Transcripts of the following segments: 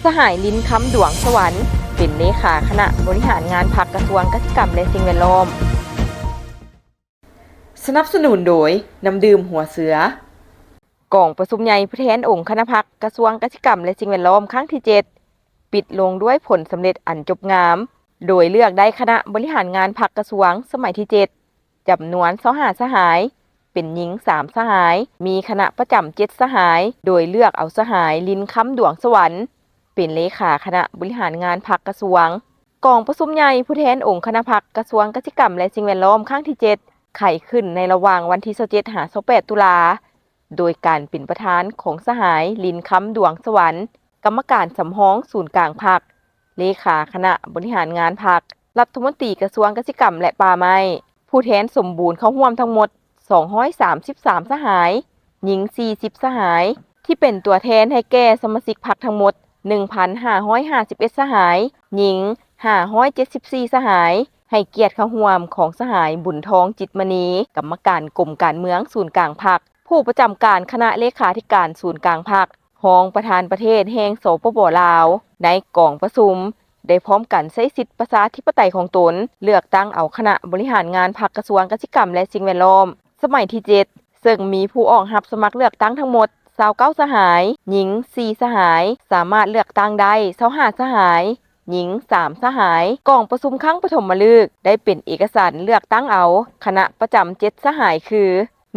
ສະຫາຍ ລິນຄຳ ດວງສະຫວັນ ເປັນເລຂາຄະນະບໍລິຫານງານພັກ ກະຊວງກະສິກຳ ແລະ ສິ່ງແວດລ້ອມ. ສະໜັບສະໜູນໂດຍ ນ້ຳດື່ມຫົວເສືອ. ກອງປະຊຸມໃຫຍ່ຜູ້ແທນອົງຄະນະພັກ ກະຊວງກະສິກຳ ແລະ ສິ່ງແວດລ້ອມ ຄັ້ງທີເຈັດ ປິດລົງດ້ວຍຜົນສຳເລັດອັນຈົບງາມ ໂດຍເລືອກໄດ້ຄະນະບໍລິຫານງານພັກກະຊວງສະໄໝທີເຈັດ ຈຳນວນຊາວຫ້າສະຫາຍ, ເປັນຍິງສາມສະຫາຍ, ມີຄະນະປະຈຳເຈັດສະຫາຍ, ໂດຍເລືອກເອົາສະຫາຍ ລິນຄຳ ດວງສະຫວັນ ເປັນເລຂາຄະນະບໍລິຫານງານພັກກະຊວງ. ກອງປະຊຸມໃຫຍ່ຜູ້ແທນອົງຄະນະພັກ ກະຊວງກະສິກຳ ແລະ ສິ່ງແວດລ້ອມ ຄັ້ງທີເຈັດ ໄຂຂຶ້ນໃນລະຫວ່າງວັນທີຊາວເຈັດ ຫາ ຊາວແປດ ຕຸລາ ໂດຍການເປັນປະທານຂອງສະຫາຍ ລິນຄຳ ດວງສະຫວັນ ກຳມະການສຳຮອງສູນກາງພັກ, ເລຂາຄະນະບໍລິຫານງານພັກ, ລັດຖະມົນຕີກະຊວງກະສິກຳ ແລະ ປ່າໄມ້. ຜູ້ແທນສົມບູນເຂົ້າຮ່ວມທັງໝົດສອງຮ້ອຍສາມສິບສາມສະຫາຍ, ຍິງສີ່ສິບສະຫາຍ, ທີ່ເປັນຕົວແທນໃຫ້ແກ່ສະມາຊິກພັກທັງໝົດໜຶ່ງພັນຫ້າຮ້ອຍຫ້າສິບເອັດສະຫາຍ, ຍິງຫ້າຮ້ອຍເຈັດສິບສີ່ສະຫາຍ, ໃຫ້ກຽດເຂົ້າຮ່ວມຂອງສະຫາຍ ບຸນທອງ ຈິດມະນີ ກຳມະການກົມການເມືອງສູນກາງພັກ, ຜູ້ປະຈຳການຄະນະເລຂາທິການສູນກາງພັກ, ຮອງປະທານປະເທດແຫ່ງ ສປປ ລາວ. ໃນກອງປະຊຸມໄດ້ພ້ອມກັນໃຊ້ສິດປະຊາທິປະໄຕຂອງຕົນ ເລືອກຕັ້ງເອົາຄະນະບໍລິຫານງານພັກກະຊວງກະສິກຳ ແລະ ສິ່ງແວດລ້ອມ ສະໄໝທີເຈັດ ເຊິ່ງມີຜູ້ອອກຮັບສະໝັກເລືອກຕັ້ງທັງໝົດຊາວເກົ້າສະຫາຍ, ຍິງສີ່ສະຫາຍ, ສາມາດເລືອກຕັ້ງໄດ້ຊາວຫ້າສະຫາຍ, ຍິງສາມສະຫາຍ. ກອງປະຊຸມຄັ້ງປະຖົມມະລຶກໄດ້ເປັນເອກະສັນເລືອກຕັ້ງເອົາຄະນະປະຈຳເຈັດສະຫາຍຄື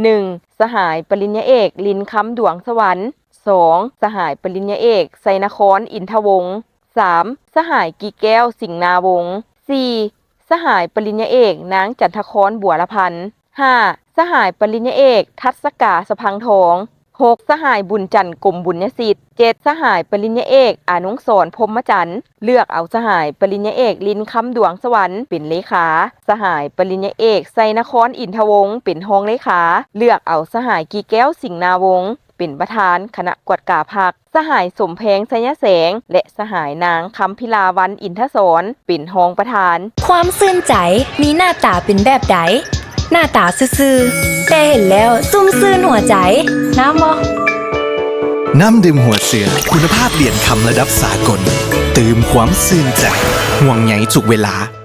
ໜຶ່ງ ສະຫາຍປະລິນຍາເອກ ລິນຄຳ ດວງສະຫວັນ, ສອງ ສະຫາຍປະລິນຍາເອກ ໄຊນະຄອນ ອິນທະວົງ, ສາມ ສະຫາຍ ກີແກ້ວ ສິງນາວົງ, ສີ່ ສະຫາຍປະລິນຍາເອກ ນາງ ຈັນທະຄອນ ບົວລະພັນ, ຫ້າ ສະຫາຍປະລິນຍາເອກ ທັດສະກາ ສະພັງທອງ, ຫົກ ສະຫາຍ ບຸນຈັນ ກົມບຸນຍະສິດ, ເຈັດ ສະຫາຍປະລິນຍາເອກ ອານຸງສອນ ພົມມະຈັນ. ເລືອກເອົາສະຫາຍປະລິນຍາເອກ ລິນຄຳ ດວງສະຫວັນ ເປັນເລຂາ, ສະຫາຍປະລິນຍາເອກ ໄຊນະຄອນ ອິນທະວົງ ເປັນຮອງເລຂາ, ເລືອກເອົາສະຫາຍ ກີແກ້ວ ສິງນາວົງ ເປັນປະທານຄະນະກວດກາພັກ, ສະຫາຍ ສົມແພງ ໄຊຍະແສງ ແລະ ສະຫາຍ ນາງ ຄຳພິລາວັນ ອິນທະສອນ ເປັນຮອງປະທານ. ຄວາມຊື່ນໃຈມີໜ້າຕາເປັນແບບໃດ? ໜ້າຕາຊື່ໆ ແຕ່ເຫັນແລ້ວຊຸ່ມຊື່ນຫົວໃຈ. ນ້ຳບໍ່? ນ້ຳດື່ມຫົວເສືອ ຄຸນນະພາບຫຼຽນຄຳລະດັບສາກົນ ຕື່ມຄວາມຊື່ນໃຈ ຫ່ວງໃຍທຸກເວລາ.